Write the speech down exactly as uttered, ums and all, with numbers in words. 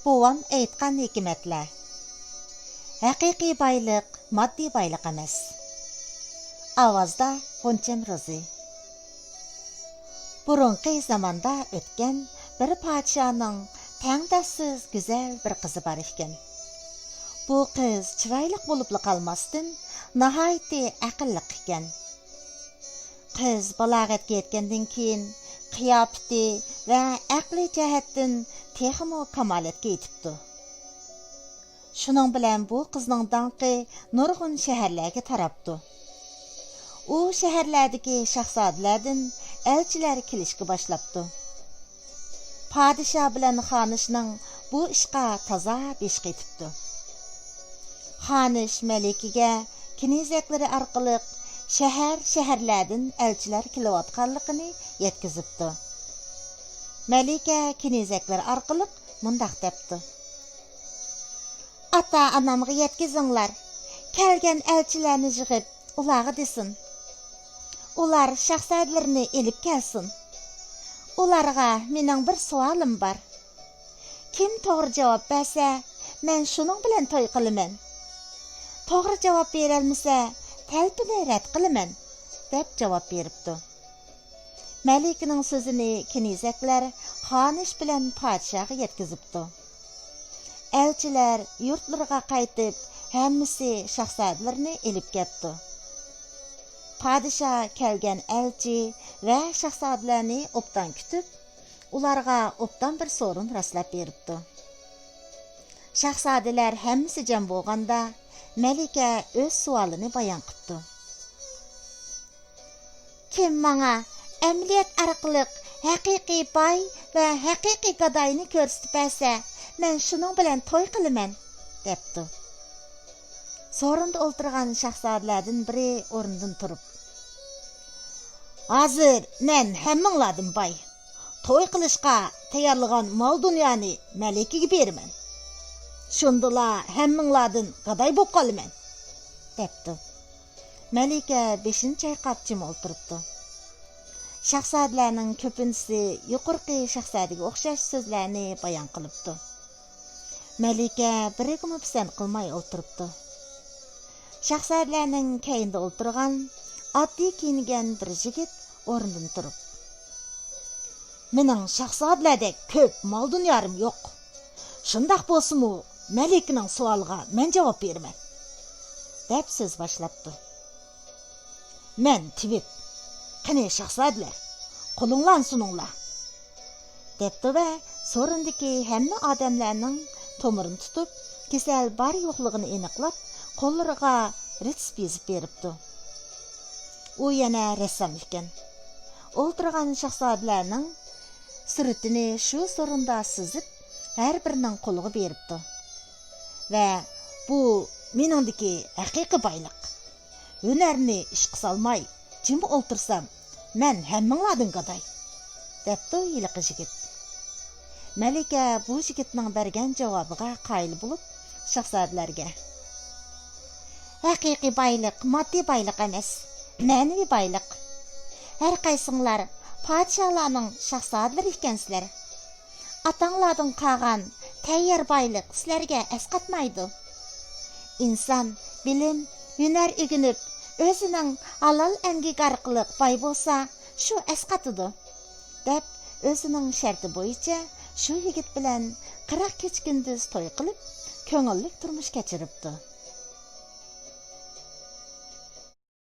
بوۋام ئېيتقان ھېكمەتلەر. ھەقىقىي بايلىق ماددىي بايلىق ئەمەس. ئاۋازدا غۇنچەم روزى. بۇرۇنقى زاماندا ئۆتكەن بىر پادىشاھنىڭ تەڭداشسىز گۈزەل بىر قىزى بار ئىكەن. بۇ قىز چىرايلىق بولۇپلا قالماستىن، ناھايىتى ئەقىللىق ئىكەن. قىز بالاغەتكە يەتكەندىن كېيىن، قىياپىتى ۋە ئەقلىي جەھەتتىن تېخىمۇ كامالەتكە يېتىپتۇ. شۇنىڭ بىلەن بۇ قىزنىڭ داڭقى نۇرغۇن شەھەرلەرگە تاراپتۇ. ئۇ شەھەرلەردىكى شاھزادىلەردىن ئەلچىلەر كېلىشكە باشلاپتۇ. پادىشاھ بىلەن خانىشنىڭ بۇ ئىشقا تازا بېشى قېتىپتۇ. خانىش مەلىكىگە كېنىزەكلىرى ئارقىلىق شەھەر-شەھەرلەردىن ئەلچىلەر كېلىۋاتقانلىقىنى يەتكۈزۈپتۇ. مەلىكە كېنىزەكلىرى ئارقىلىق مۇنداق دەپتۇ: «ئاتا-ئانامغا يەتكۈزۈڭلار، كەلگەن ئەلچىلەرنى يىغىپ، ئۇلارغا دېسۇن. ئۇلار شاھزادىلىرىنى ئېلىپ كەلسۇن. ئۇلارغا مېنىڭ بىر سوئالىم بار. كىم توغرا جاۋاب بەرسە، مەن شۇنىڭ بىلەن توي قىلىمەن. توغرا جاۋاب بېرەلمىسە، تەلىپىنى رەت قىلىمەن» دەپ جاۋاب بېرىپتۇ. مەلىكىنىڭ سۆزىنى كېنىزەكلەر خانىش بىلەن پادىشاھقا يەتكۈزۈپتۇ. ئەلچىلەر يۇرتلىرىغا قايتىپ، ھەممىسى شاھزادىلىرىنى ئېلىپ كەپتۇ. پادىشاھ كەلگەن ئەلچى ۋە شاھزادىلەرنى ئوبدان كۈتۈپ، ئۇلارغا ئوبدان بىر سورۇن راسلاپ بېرىپتۇ. شاھزادىلەر ھەممىسى جەم بولغاندا، مەلىكە ئۆز سوئالىنى بايان قىپتۇ. «كىم ماڭا ئەمەلىيەت ئارقىلىق ھەقىقىي باي ۋە ھەقىقىي گاداينى كۆرسىتىپ بەرسە، مەن شۇنىڭ بىلەن توي قىلىمەن» دەپتۇ. سورۇندا ئولتۇرغان شاھزادىلەردىن بىرى ئورنىدىن تۇرۇپ: «ھازىر مەن ھەممىڭلاردىن باي. توي قىلىشقا تەييارلىغان مال-دۇنيانى مەلىكىگە بېرىمەن. شۇندىلا ھەممىڭلاردىن گاداي بولۇپ قالىمەن» دەپتۇ. مەلىكە بېشىنى چايقاپ جىم ئولتۇرۇپتۇ. شاھزادىلەرنىڭ كۆپىنچىسى يۇقىرىقى شاھزادىگە ئوخشاش سۆزلەرنى بايان قىلىپتۇ. مەلىكە بىرىگىمۇ پىسەنت قىلماي ئولتۇرۇپتۇ. شاھزادىلەرنىڭ كەينىدە ئولتۇرغان ئاددىي كىيىنگەن بىر يىگىت ئورنىدىن تۇرۇپ: «مېنىڭ شاھزادىلەردەك كۆپ مال-دۇنيالىرىم يوق. شۇنداق بولسىمۇ، مەلىكىنىڭ سوئالىغا مەن جاۋاب بېرىمەن» دەپ سۆز باشلاپتۇ. «مەن تېۋىپ. قېنى، شاھزادىلەر، قولۇڭلارنى سۇنۇڭلار» دەپتۇ ۋە سورۇندىكى ھەممە ئادەملەرنىڭ تومۇرىنى تۇتۇپ، كېسەل بار-يوقلۇقىنى ئېنىقلاپ، قوللىرىغا رېتسېپ يېزىپ بېرىپتۇ. ئۇ يەنە رەسسام ئىكەن. ئولتۇرغان شاھزادىلەرنىڭ سۈرىتىنى شۇ سورۇندا سىزىپ، ھەر بىرىنىڭ قولىغا بېرىپتۇ ۋە «بۇ مېنىڭدىكى ھەقىقىي بايلىق. ھۈنەرنى ئىشقا سالماي، جىم ئولتۇرسام، مەن ھەممىڭلاردىن گاداي» دەپتۇ ھېلىقى يىگىت. مەلىكە بۇ يىگىتنىڭ بەرگەن جاۋابىغا قايىل بولۇپ، شاھزادىلەرگە: «ھەقىقىي بايلىق ماددىي بايلىق ئەمەس، مەنىۋى بايلىق. ھەر قايسىڭلار پادىشاھلارنىڭ شاھزادىلىرى ئىكەنسىلەر. ئاتاڭلاردىن قالغان تەييار بايلىق سىلەرگە ئەسقاتمايدۇ. ئىنسان بىلىم، ھۈنەر ئۆگىنىپ، ئۆزىنىڭ ھالال ئەمگىكى ئارقىلىق باي بولسا، شۇ ئەسقاتىدۇ» دەپ، ئۆزىنىڭ شەرتى بويىچە شۇ يىگىت بىلەن قىرىق كېچە-كۈندۈز توي قىلىپ، كۆڭۈللۈك تۇرمۇش كەچۈرۈپتۇ.